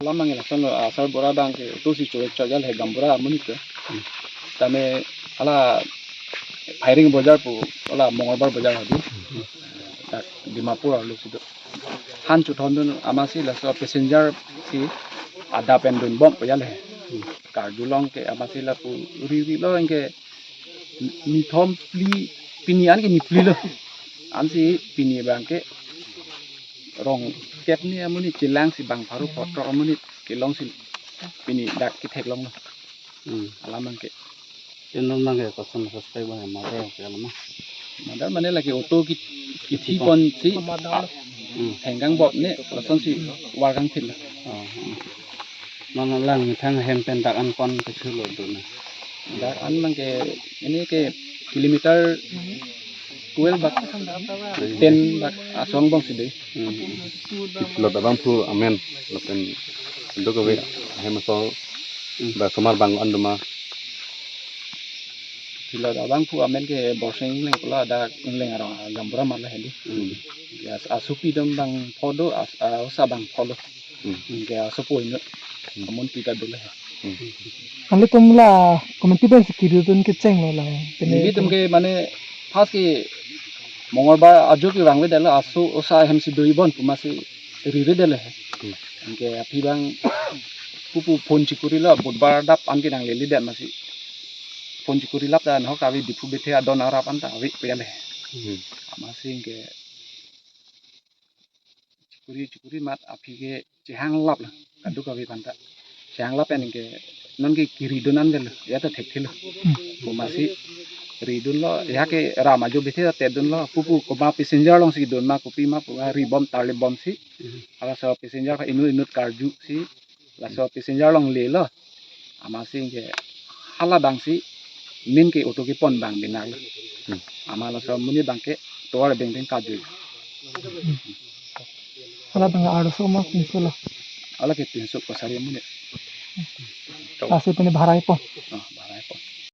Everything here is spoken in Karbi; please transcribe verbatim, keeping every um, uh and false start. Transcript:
Pamangil ason lo, asar bora abang ke auto si choi choi jal he gaonbura amonit ke. Tame hala Phairing Bojar pu, hala Mongolbar Bojar hadi. Dak Dimapur arlo si do. Han chethondun amatsi laso passenger si adap endun bom pu jal he. Karjulong ke amatsi lapu riri lo anke nithom phli, pini anke niphli lo. Ansi pini abang ke rong kep ni amonit chelang si bang pharo photrok amonit kelong si pini dak ketheklong lo. Hmm. Alam abang ke. Ke non abang ke koson suspect abang murder ke alam ma? Murder mane lake auto ki, kithi pon si Hmm. thengkang bom ne lason si warkang thil. Oh, hmm. Non lang methang hem pen dak an kon kechulo do na? Dak an abang ke ini ke kilometer twelve bak, ten bak asong bom si dei. Hmm. Pilot abangphu amen lapen duk ave hem asong Hmm. ba somar bang an do ma? Pilot abangphu amen ke Borsing Engleng pulo, dak Engleng arong gaonbura amat lo hedi. Hmm. Ya, asopi atum bang pho do, as-, a-, osa bang pho lo. Hmm. Anke asopo inut. Hmm. Amonit ta dolo he. Hmm. Nanglitum la komantu pensi kiridun kecheng lo la. Pine Nelitum ke mane first ke Mongolbar ajo ke vangvedetlo, aso osa hem si do-i bon pu amatsi riredetlo he. Hmm. Anke aphi abang pupu phone chikuri lo, Budbar adap anke nangleledet amatsi phone chikuri lap ta, nahok ave Diphu Bethe adon arap anta ave pu jal he. Hmm. Amatsi anke chikuri chikuri amat aphi ke chehang lap lo, kaduk ave aphanta. Chehang lap pen anke non ke kiridun an delo, ya ta thekthelo. Hmm. Pu amatsi ridun lo, ya ke ram ajo Bethe ta tedun lo, pupu komat passenger along si dun ma kopi ma pu ri bom tarlip bom si. Hmm. Halaso passenger inut inut karju si, laso passenger along lelo. Amatsi anke hala abang si main ke auto kepon abang binar lo. Hmm. Amat laso amonit abang ke tovar abeng abeng kaju. Hala abang arloso ma pinso lo? Hala ke pinso pasari amonit. Lasi pine bhara ipon?